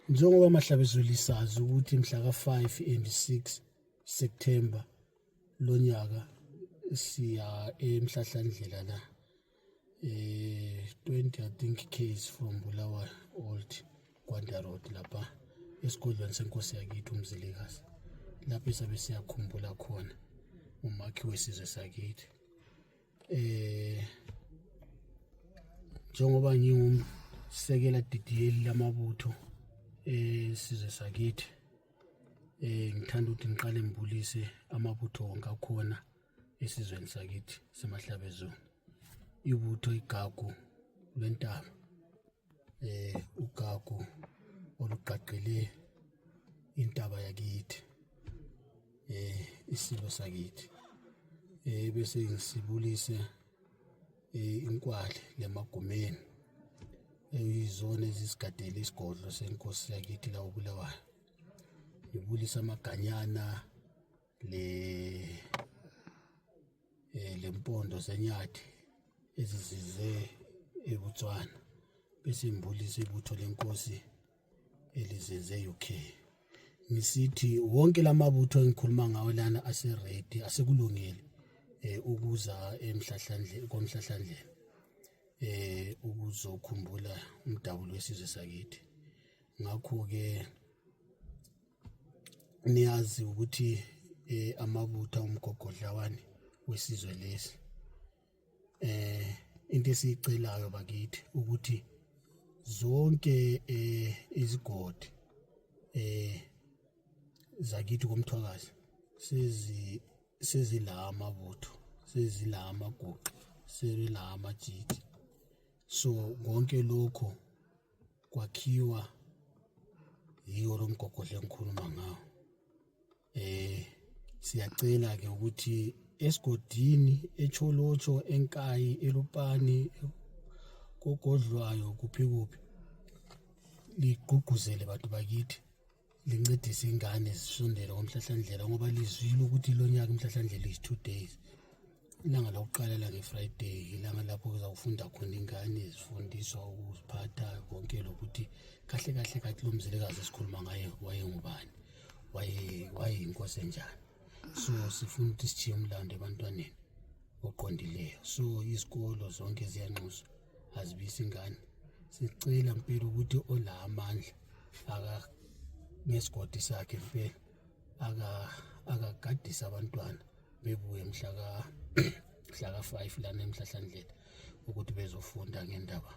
Njengoba Mahlabezulu sazi ukuthi mhla ka-5 and 6 September lonyaka siya emhlahlandlela la, 20, I think, Ks from Bulawayo Old Gwanda Road, lapha esigodlweni senkosi yakithi uMzilikazi, lapho esabe siyakhumbula khona umakhi wesizwe sakithi. Njengoba ngingumsekela didiyeli lamabutho esizwe sakithi, ngithanda ukuthi ngiqale ngibulise amabutho wonke akhona esizweni sakithi semahlabezulu. Ibutho igagu lwentaba, ugagu olugqagqele intaba yakithi, isilo sakithi, bese ngisibulise inkwali lemagumeni, eyizona ezisigadele isigodlo senkosi yakithi la uBulawayo. Ngibulisa amaganyana le lempondo zenyathi ezizize eBotswana, bese ngibulisa ibutho lenkosi elizenze UK. Ngisithi wonke lamabutho engikhuluma ngawo lana ase-ready, asekulungele ukuza emhlahlandlela, komhlahlandlela, ukuzokhumbula umdabulo wesizwe sakithi. Ngakho ke niyazi ukuthi amabutho umgogodla wani wesizwe lesi. Into esiyicelayo bakithi ukuthi zonke izigodi zakithi komthwakazi sezila amabutho, sezila amaguqa, sezila amajiji. So konke lokho kwakhiwa yiwo lo mgogodla engikhuluma ngawo. Siyacela ke ukuthi esigodini eCholotsho, eNkayi, eLupane, kogodlwayo, kuphi kuphi, ligqugquzele bantu bakithi, lincedise ingane zisondele komhlahlandlela, ngoba lizwile ukuthi lo nyaka umhlahlandlela is 2 days. Ilanga lokuqala la nge-Friday, ilanga lapho kuzawufunda khona ingane zifundiswa ukuziphatha konke lokuthi kahle kahle kathi lo Mzilikazi esikhuluma ngaye wayengubani, wayeyinkosi enjani. So sifuna ukuthi sitshiye umlando ebantwaneni oqondileyo. So izikolo zonke ziyanxuswa, azibisi ingane. Sicela mpela ukuthi ola amandla aka ngesigodi sakhe mpela akagadisa abantwana bebuye mhla ka 5 lana emhlahlandlela ukuthi bezofunda ngendaba.